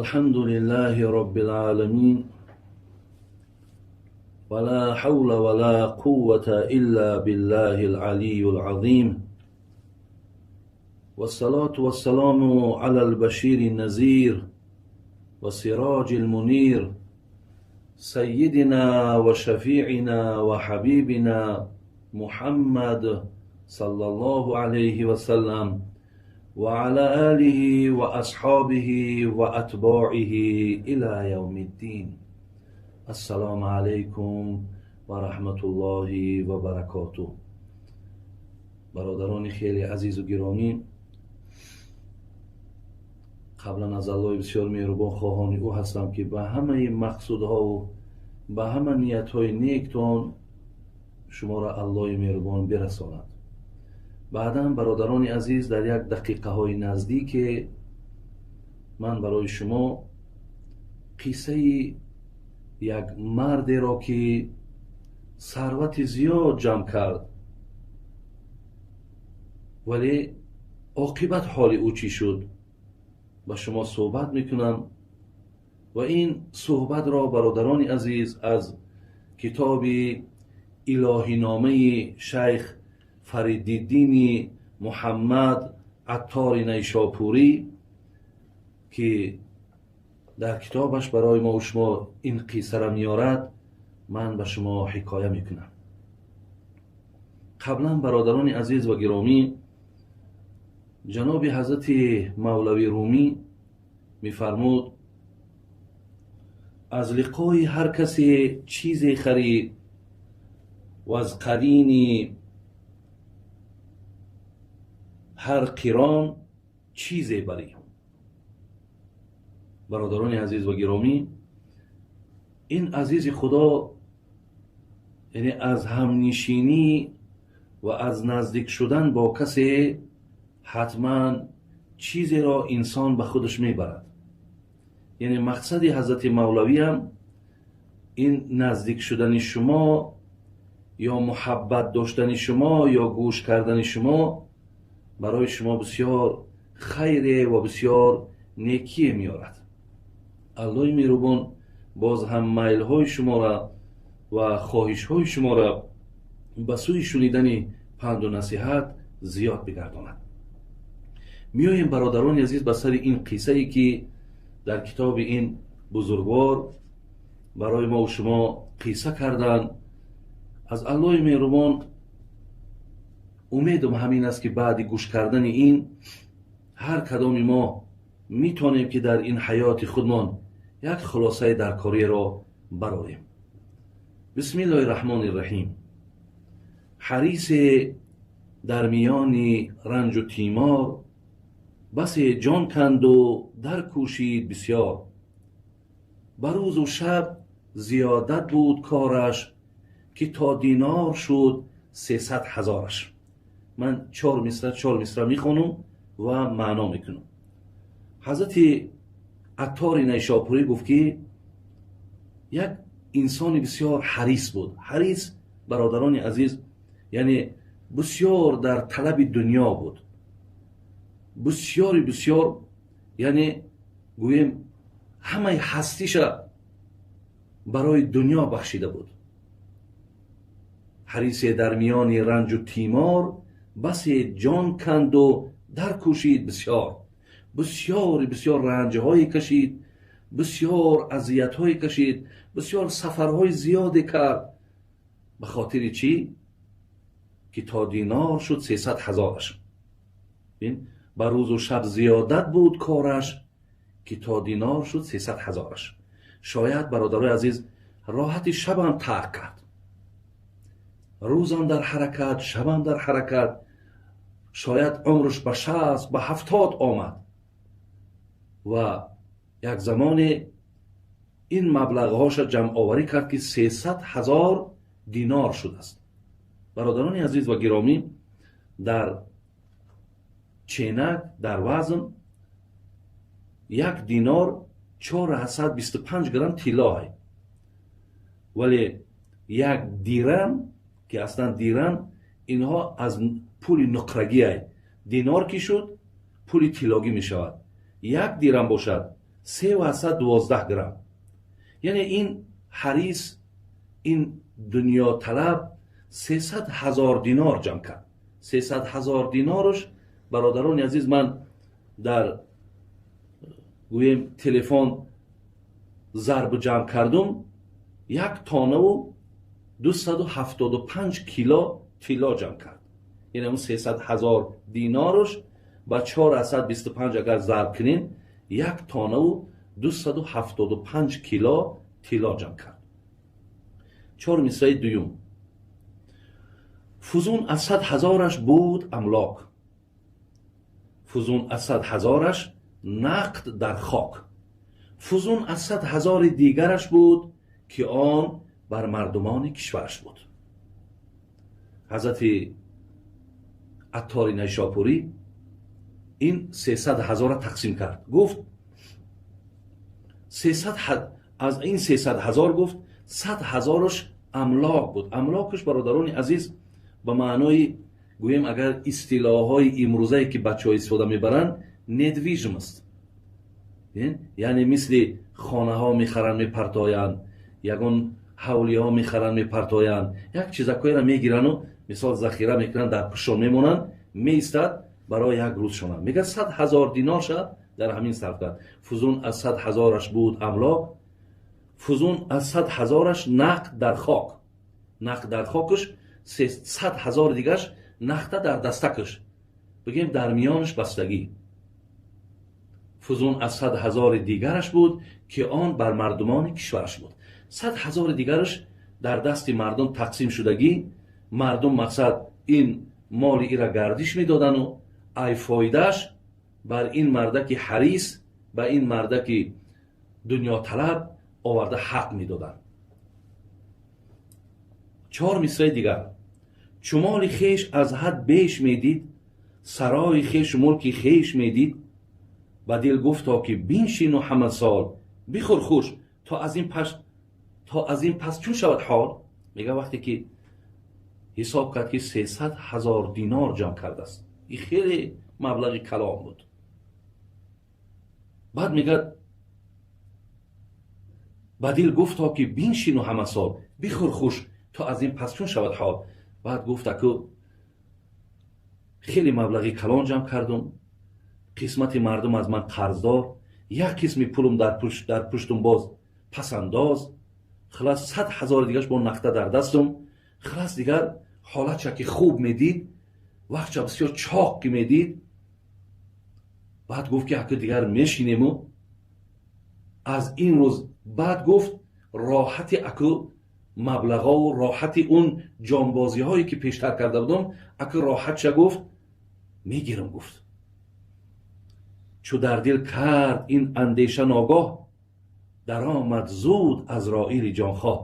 الحمد لله رب العالمين، ولا حول ولا قوة إلا بالله العلي العظيم، والصلاة والسلام على البشير النذير والسراج المنير، سيدنا وشفيعنا وحبيبنا محمد صلى الله عليه وسلم، وعلى آله وأصحابه وأتباعه إلى يوم الدين. السلام عليكم ورحمة الله وبركاته. Бародарони хеле азизу гиромӣ, қаблан аз Аллоҳи бисёр меҳрубон хоҳони ӯ ҳастам, ки ба ҳамаи мақсудҳову ба ҳама ниятҳои нектон шуморо Аллоҳи меҳрубон бирасонад. Баъдан, бародарони азиз, дар як дақиқаҳои наздике ман барои шумо қиссаи як мардеро, ки сарвати зиёд ҷамъ кард, вале оқибат ҳоли ӯ чӣ шуд, ба шумо суҳбат мекунам. Ва ин суҳбатро, бародарони азиз, аз китоби Илоҳиномаи шайх Фаридиддини Муҳаммад Аттори Найшопурӣ, ки дар китобаш барои мо шумо ин қиссаро меорад, ман ба шумо ҳикоя мекунам. Қаблан, бародарони азиз ва гиромӣ, ҷаноби ҳазрати Мавлавӣ Румӣ мефармуд: аз лиқои ҳар касе чизе харид ва аз қарини ҳар қирон чизе барӣ. Бародарони азиз ва гиромӣ, ин азизи Худо, яъне аз ҳамнишинӣ ва аз наздик шудан бо касе ҳатман чизеро инсон ба худаш мебарад. Яъне мақсади ҳазрати Мавлавиам ин наздик шудани шумо ё муҳаббат доштани шумо ё гӯш кардани шумо барои шумо бисёр хайре ва бисёр некие меорад. Аллоҳи меҳрубон боз ҳам майлҳои шуморо ва хоҳишҳои шуморо ба сӯи шунидани панду насиҳат зиёд бигардонад. Меоем, бародарони азиз, ба сари ин қиссае, ки дар китоби ин бузургвор барои мо шумо қисса карданд. Аз Аллоҳи меҳрубон умедам ҳамин аст, ки баъди гӯш кардани ин ҳар кадоми мо метавонем, ки дар ин ҳаёти худмон як хулосаи даркориро барорем. Бисмиллоҳи раҳмони раҳим. Ҳарисе дар миёни ранҷу тимор, басе ҷон канду даркӯшид бисёр. Ба рӯзу шаб зиёдат буд кораш, ки то динор шуд 300 ҳазораш. Ман чор мисра, чор мисра мехонам ва маъно мекунам. Ҳазрати Аттори Найшопурӣ гуфт, ки як инсони бисёр ҳарис буд. Ҳарис, бародарони азиз, яъне бисёр дар талаби дунё буд, бисёри бисёр, яъне гӯем, ҳамаи ҳастиша барои дунё бахшида буд. Ҳарисе дар миёни ранҷу тимор, басе ҷон канду даркӯшид бисёр. Бисёри бисёр ранҷҳое кашид, бисёр азиятҳое кашид, бисёр сафарҳои зиёде кард. Ба хотири чӣ? Ки то динор шуд 300 ҳазораш. Ба рӯзу шаб зиёдат буд кораш, ки то динор шуд 300 ҳазораш. Шояд, бародарои азиз, роҳати шабам тарк кард. Рӯзам дар ҳаракат, шабам дар ҳаракат. Шояд умрш ба 60, ба 70 омад ва як замоне ин маблағҳоша ҷамъоварӣ кард, ки 300 ҳазор динор шудааст. Бародарони азиз ва гиромӣ, дар ченак, дар вазн як динор 425 грамм тиллоҳе, вале як дирам, ки аслан дирам инҳо аз пули нуқрагиай, динор ки шуд, пули тиллогӣ мешавад, як дирам бошад. 3,12 грамм. Яъне ин ҳарис, ин дунёталаб 300 000 динор ҷамъ кард. 300 000 диноруш, бародарони азиз, ман дар гӯем телефон зарбу ҷамъ кардум, 1 тоннаву 275 кило тилло ҷамъ кард. Яъне он 300 000 диноруш ба 4,25 агар зарб кунем, 1 тоннаву 275 кило тилло ҷамъ кард. Чор мисраи дуюм: фузун аз 100 000-аш буд амлок, фузун аз 100 000-аш нақд дар хок, фузун аз 100 000-и дигараш буд, ки он бар мардумони кишвараш буд. Ҳазрати Аттори Найшопурӣ ин 300 000-ра тақсим кард. Гуфт, сесад аз ин 300 000, гуфт, 100 000-аш амлок буд. Амлокаш, бародарони азиз, ба маънои гӯем агар истилоҳҳои имрӯзае ки бачаҳо истифода мебаранд, недвижимость, яъне мисли хонаҳо мехаранд, мепартоянд, ягон ҳавлиҳо мехаранд, мепартоянд, як чизакҳоеро мегирану мисол захира мекунанд, дар пуштшон мемонанд, меистад барои як рӯзшона. Мегӯяд, 100 000 динорша дар ҳамин сарф кард. Фузун аз 100 000-аш буд амлок, фузун аз 100 000-аш нақд дар хок. Нақд дар хокаш, 100 000 дигараш нақда дар дастакаш, бигем, дар миёнаш бастагӣ. Фузун аз 100 000-и дигараш буд, ки он бар мардумони кишвараш буд. 100 000-и дигараш дар дасти мардум тақсим шудагӣ. Мардум, мақсад, ин моли ира гардиш медодану ай фоидааш бар ин мардаки ҳарис, ба ин мардаки дунёталаб оварда ҳақ медоданд. Чор мисраи дигар: чу моли хеш аз ҳад беш медид, сарои хешу мулки хеш медид, ба дил гуфто, ки биншину ҳама сол бихӯр хуш, то аз ин пас чун шавад ҳол. Мега, вақте ки ҳисоб кард, ки 300 000 динор ҷамъ кардааст, ин хеле маблағи калон буд. Баъд мегӯяд, ба дил гуфто, ки биншину ҳама сол бихӯр хуш, то аз ин пас чун шавад ҳол. Баъд гуфт, аку хеле маблағи калон ҷамъ кардум, қисмати мардум аз ман қарздор, як қисми пулум дар пуштум боз пасандоз, хулас, 100 000-и дигараш бо нақда дар дастум. Хулас, дигар ҳолатша ки хуб медид, вақтша бисёр чоқ ки медид, баъд гуфт, ки аку дигар мешинему аз ин рӯз баъд, гуфт, роҳати аку маблағову роҳати он ҷонбозиҳое ки пештар карда будам, аку роҳатша, гуфт, мегирам. Гуфт, чу дар дил кард ин андеша ногоҳ, даромад зуд Азроили ҷонхоҳ.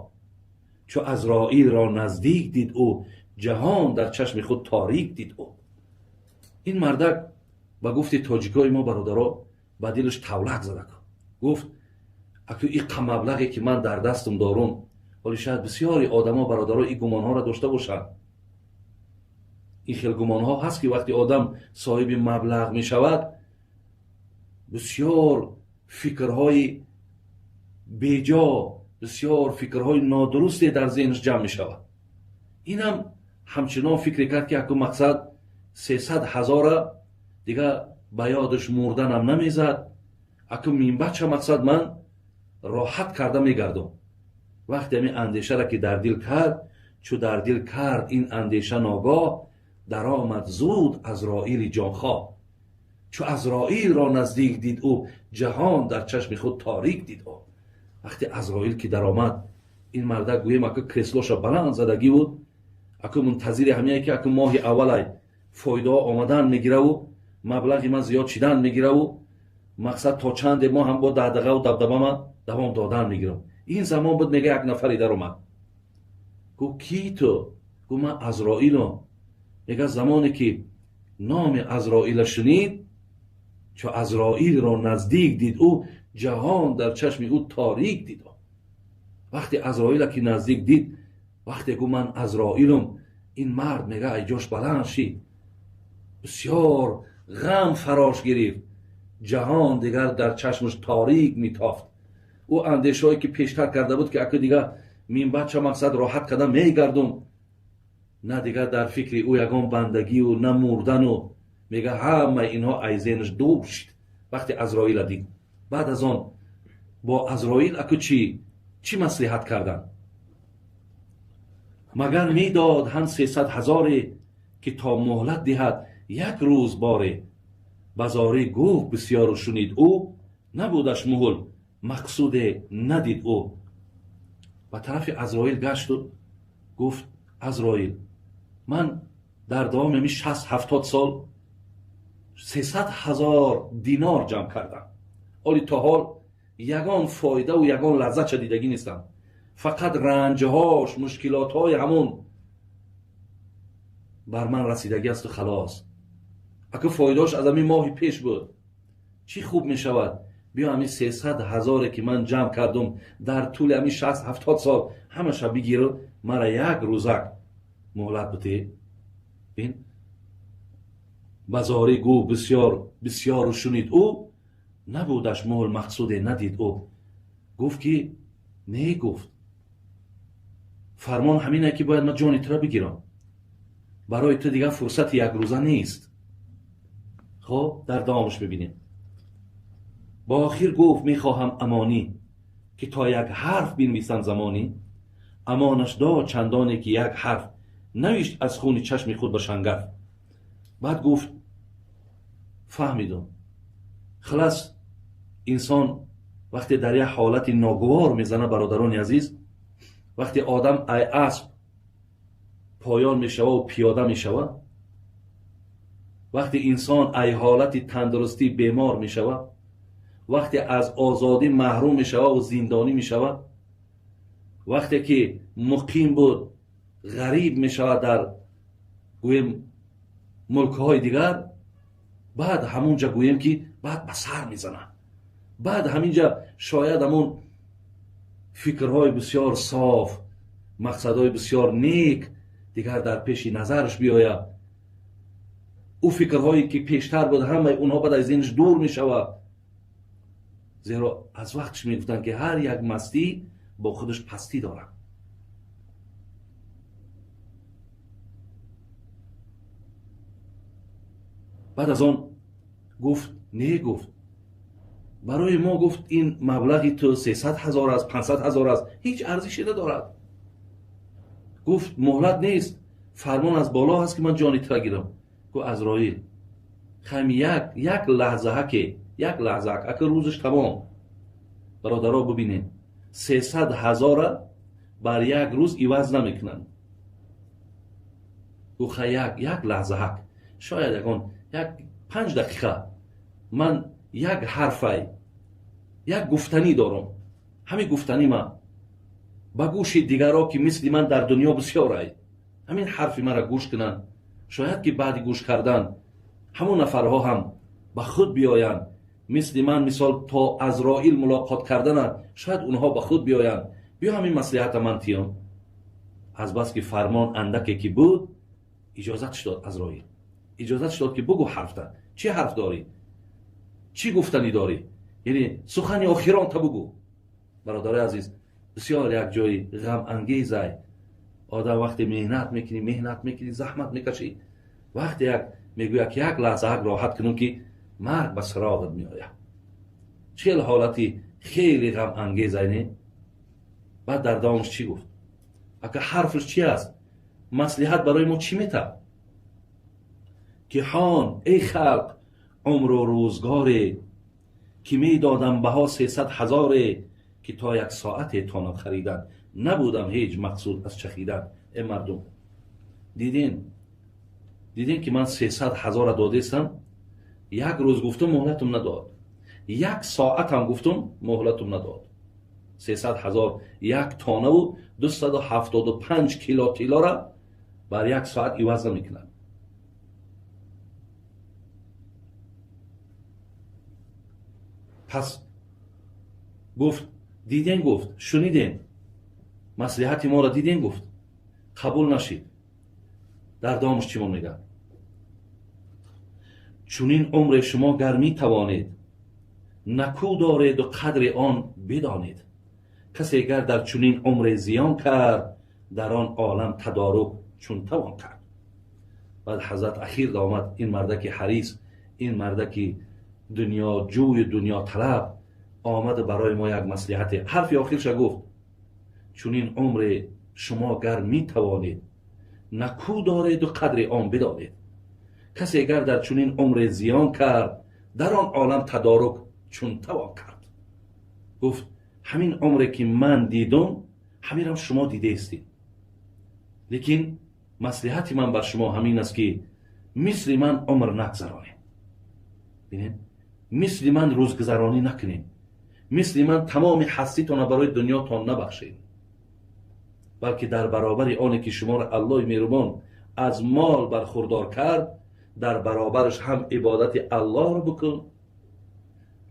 Чу Азроилро наздик дид ӯ, ҷаҳон дар чашми худ торик дид ӯ. Ин мардак, ба гуфти тоҷикои мо, бародаро, ба дилаш тавлак зада гуфт, аку иқа маблағе ки ман дар дастам дорум, ҳоли шояд бисёри одамо, бародаро, ин гумонҳоро дошта бошанд. Ин хел гумонҳо ҳаст, ки вақте одам соҳиби маблағ мешавад, бисёр фикрҳои беҷо, бисёр фикрҳои нодурусте дар зеҳнаш ҷамъ мешавад. Инам ҳамчунон фикре кард, ки аку, мақсад, 300 000-а дигар ба ёдаш мурданам намезад, аку минбача, мақсад, ман роҳат карда мегардам. Вақте ҳамин андешаро ки дар дил кард, чу дар дил кард ин андеша ногоҳ, даромад зуд Азроили ҷонхоҳ. Чу Азроилро наздик дид ӯ, ҷаҳон дар чашми худ торик дид ӯ. Вақте Азроил ки даромад, ин мардак, гӯем, аку креслоша баланд задагӣ буд, аку мунтазири ҳамяе, ки аку моҳи аввалай фоидаҳо омадан мегираву маблағи ман зиёд шидан мегираву, мақсад, то чанде мо ҳам бо дағдағаву дабдабама давом додан мегирам. Ин замон буд, мега, як нафаре даромад, гуфт: «Кӣ ту?» Гуфт: «Ман Азроилам». Мега, замоне ки номи Азроила шунид, чу Азроилро наздик дид ӯ, ҷаҳон дар чашми ӯ торик дид. Вақте Азроила ки наздик дид, вақте гуфт: «Ман Азроилам», ин мард, мега, ай ҷош баланд шид, бисёр ғам фарош гирифт. Ҷаҳон дигар дар чашмаш торик митофт. Ӯ андешаҳое ки пештар карда буд, ки аку дигар минбаъд мақсад роҳат карда мегардум, на дигар дар фикри ӯ ягон бандагию на мурдану, мега ҳамаи инҳо айзенаш дур шид вақте Азроила дид. Баъд аз он бо Азроил аку чӣ маслиҳат карданд? Магар медод ҳам 300 ҳазоре, ки то муҳлат диҳад як рӯз боре. Ба зорӣ гуфт бисёру шунид ӯ, набудаш муҳл мақсуде надид ӯ. Ба тарафи Азроил гашту гуфт: Азроил, ман дар давоми ҳамин 60-70 сол 300 ҳазор динор ҷамъ кардам. Оли то ҳол ягон фоидаву ягон лаззатша дидагӣ нестам. Фақат ранҷҳош, мушкилотҳои ҳамун бар ман расидагӣ асту халос. Аку фоидаош аз ҳамин моҳи пеш буд. Чӣ хуб мешавад? Биё ҳамин 300 ҳазоре ки ман ҷамъ кардум дар тӯли ҳамин 60-70 сол ҳамаша бигиру мара як рӯзак муҳлат бите. Бин, ба зорӣ гуфт бисёр бисёру шунид ӯ, набудаш муҳл мақсуде надид ӯ. Гуфт ки не, гуфт фармон ҳамине ки бояд ман ҷони тура бигирам, барои ту дигар фурсати якрӯза нест. Хоб, дар давомаш мебинем. Ба охир гуфт мехоҳам амонӣ, ки то як ҳарф бинависам замонӣ. Амонаш дод чандоне ки як ҳарф навишт аз хуни чашми худ ба шангаф. Баъд гуфт фаҳмидум, халас инсон вақте дар як ҳолати ногувор мезана, бародарони азиз, вақте одам ай асп поён мешава ва пиёда мешава, вақте инсон ай ҳолати тандурустӣ бемор мешава, вақте аз озодӣ маҳрум мешава ва зиндонӣ мешава, вақте ки муқим буд ғариб мешава дар гӯем мулкҳои дигар, баъд ҳамунҷа гӯем ки баъд ба сар мезана. Баъд ҳаминҷа шояд ҳамун фикрҳои бисёр соф, мақсадҳои бисёр нек дигар дар пеши назараш биёяд. Ӯ фикрҳое ки пештар буд ҳамаи онҳо баъд аз зеҳнаш дур мешавад. Зеро аз вақтш мегуфтанд ки ҳар як мастӣ бо худаш пастӣ дорад. Баъд аз он гуфт не, гуфт барои мо, гуфт ин маблағи ту 300 ҳазор аст, 500 ҳазор аст, ҳеҷ арзише надорад. Гуфт муҳлат нест, фармон аз боло ҳаст ки ман ҷони тура гирам. Гуфт Азроил, хами як лаҳзаҳаке, як лаҳзаҳак, ака рӯзаш тамом. Бародаро бибинед, 300 ҳазора бар як рӯз иваз намекунанд. Гуфт хай як лаҳзаҳак, шояд ягон як 5 дақиқа ман як ҳарфай, як гуфтанӣ дорам. Ҳамин гуфтанӣ ман ба гӯши дигаро ки мисли ман дар дунё бисёрай, ҳамин ҳарфи маро гӯш кунанд, шояд ки баъди гӯш кардан ҳамон нафарҳо ҳам ба худ биёянд, мисли ман мисол то Азроил мулоқот кардана шояд онҳо ба худ биёянд. Биё ҳамин маслиҳата ман тиём. Азбаски фармон андаке ки буд, иҷозатш дод Азроил, иҷозатш дод ки бугӯ ҳарфта, чӣ ҳарф дорӣ, чӣ гуфтанӣ дорӣ, яъне сухани охиронта бугӯ. Бародарои азиз, бисёр як ҷои ғамангезай. Одам вақте меҳнат мекунӣ, меҳнат мекунӣ, заҳмат мекашӣ, вақте як мегӯяд ки як лаҳзаак роҳат кунам ки марг ба сироғат меояд. Чел ҳолати хеле ғамангезай, не? Баъд дар давомаш чӣ гуфт? Ака ҳарфаш чи аст? Маслиҳат барои мо чӣ метаб? Ки ҳон эй халқ умру рӯзгоре, ки медодам баҳо 300 ҳазоре, ки то як соате тонам харидан, набудам ҳеҷ мақсуд аз чахидан. Э мардум, дидин ки ман 300 ҳазора додестам, як рӯз гуфтум муҳлатум надод, як соатам гуфтум муҳлатум надод. 300 ҳазор як тонаву 275 кило тиллора бар як соат иваз намекунад. Пас гуфт диден, гуфт шуниден, маслиҳати моро диден, гуфт қабул нашид. Дар давомаш чӣ мо мегӯяд? Чунин умре шумо гар метавонед, наку доред ва қадри он бидонед. Касе гар дар чунин умре зиён кард, дар он олам тадорук чун тавон кард. Баъд ҳазрат ахир омад, ин мардаки ҳарис, ин мардаки дунёҷӯю дунёталаб омад барои мо як маслиҳате. Ҳарфи охирша гуфт: чунин умре шумо гар метавонед, наку дореду қадри он бидонед. Касе гар дар чунин умре зиён кард, дар он олам тадорук чун тавон кард. Гуфт: ҳамин умре ки ман дидум, ҳаминам шумо дидаистед, лекин маслиҳати ман бар шумо ҳамин аст, ки мисли ман умр нагзаронед, бинед, мисли ман рӯзгузаронӣ накунед, мисли ман тамоми ҳаститонро барои дунётон набахшед, балки дар баробари оне ки шуморо Аллоҳи меҳрубон аз мол бархурдор кард, дар баробараш ҳам ибодати Аллоҳро бикун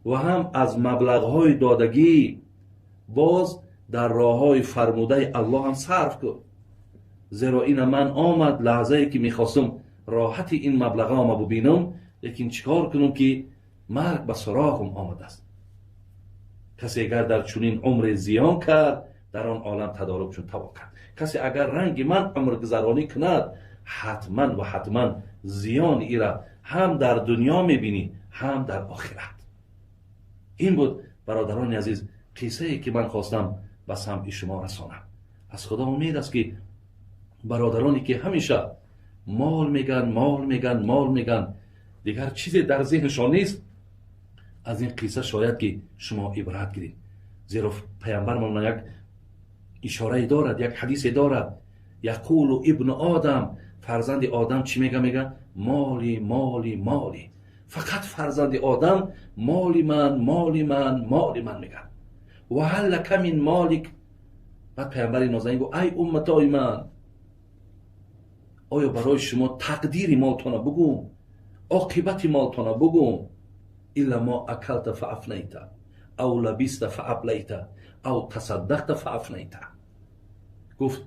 ва ҳам аз маблағҳои додагӣ боз дар роҳҳои фармудаи Аллоҳ ҳам сарф кун. Зеро ина ман омад лаҳзае ки мехостум роҳати ин маблағҳома бубинам, лекин чӣ кор кунам ки марг ба суроғам омадааст. Касе агар дар чунин умре зиён кард, дар он олам тадорук чун тавон кард. Касе агар ранги ман умргузаронӣ кунад, ҳатман ва ҳатман зиёни ира ҳам дар дунё мебинӣ, ҳам дар охират. Ин буд, бародарони азиз, қиссае ки ман хостам ба самъи шумо расонам. Аз Худо умед аст, ки бародароне ки ҳамеша мол меган, мол меган, мол меган, дигар чизе дар зеҳншон нест, аз ин қисса шояд ки шумо ибрат гиред. Зеро паямбармон як ишорае дорад, як ҳадисе дорад: яқулу ибну одам, фарзанди одам чӣ мега? Мега: моли, моли, моли. Фақат фарзанди одам моли ман, моли ман, моли ман мегӯяд. Ва ҳал лака мин молик. Баъд паямбари нозанин гуфт: ай умматои ман, оё барои шумо тақдири молтона бугӯм, оқибати молтона бугӯм? Илла мо акалта фаафнайта, ав лабиста фааблайта, ав тасаддақта фаафнайта. Гуфт: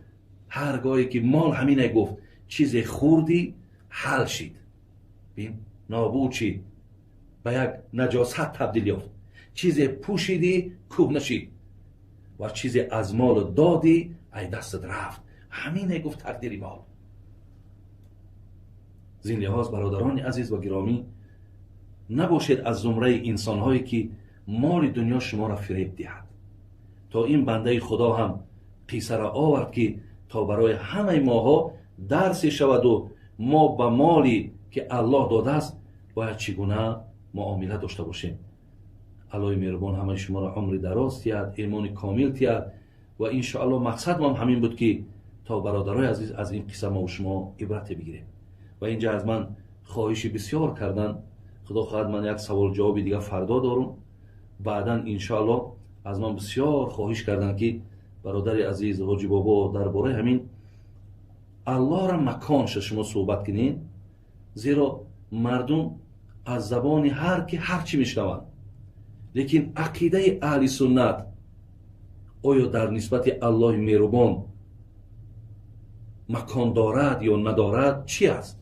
ҳар гоҳе ки мол ҳамине, гуфт, чизе хурдӣ, ҳал шид, бин, нобуд шид, ба як наҷосат табдил ёфт, чизе пӯшидӣ, кӯҳна шид, ва чизе аз молу додӣ, ай дастат рафт. Ҳамине, гуфт, тақдири мол. Зин лиҳоз, бародарони азиз ва гиромӣ, набошед аз зумраи инсонҳое ки моли дунё шуморо фиреб диҳад. То ин бандаи Худо ҳам қиссаро овард, ки то барои ҳамаи моҳо дарсе шаваду мо ба моле ки Аллоҳ додааст бояд чӣ гуна муомила дошта бошем. Аллоҳи меҳрубон ҳамаи шуморо умри дароз тиҳад, имони комил тиҳад. Ва иншоаллоҳ мақсадмон ҳамин буд, ки то бародарои азиз аз ин қисса мо шумо ибрате бигирем. Ва инҷа аз ман хоҳиши бисёр кардан, Худо хоҳад, ман як савол ҷавоби дига фардо дорум. Баъдан иншоаллоҳ аз ман бисёр хоҳиш карданд, ки бародари азиз Ҳоҷи Бобо, дар бораи ҳамин Аллоҳра маконша шумо суҳбат кунед, зеро мардум аз забони ҳар ки ҳар чӣ мешунаванд, лекин ақидаи аҳли суннат оё дар нисбати Аллоҳи меҳрубон макон дорад ё надорад, чӣ аст?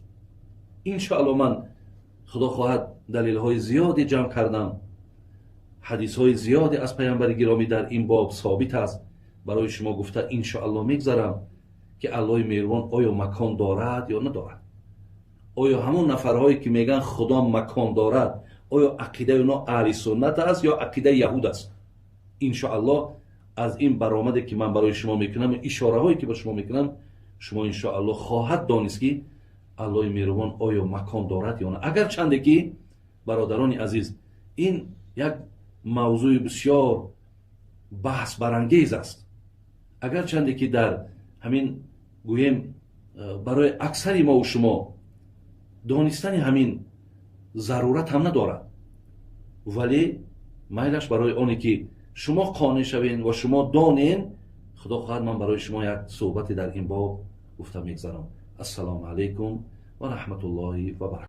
Иншоалло ман, Худо хоҳад, далелҳои зиёде ҷамъ кардам, ҳадисҳои зиёде аз паямбари гиромӣ дар ин боб собит аст, барои шумо гуфта иншоалло мегзарам, ки Аллоҳи меҳрубон оё макон дорад ё надорад. Оё ҳамон нафарҳое ки мегӯянд Худо макон дорад, оё ақидаи оно аҳли суннат аст ё ақидаи яҳуд аст? Иншоалло аз ин баромаде ки ман барои шумо мекунам, ишораҳое ки ба шумо мекунам, шумо иншоалло хоҳад донист, ки Аллоҳи меҳрубон оё макон дорад ё на. Агарчанде ки, бародарони азиз, ин як мавзӯи бисёр баҳсбарангез аст, агарчанде ки дар ҳамин гӯем барои аксари мову шумо донистани ҳамин зарурат ҳам надорад, вале майлаш барои оне ки шумо қонеъ шавен ва шумо донен, Худо хоҳад, ман барои шумо як суҳбате дар ин боб гуфта мегзарам. Ассалому алайкум ва раҳматуллоҳи ва баракатуҳ.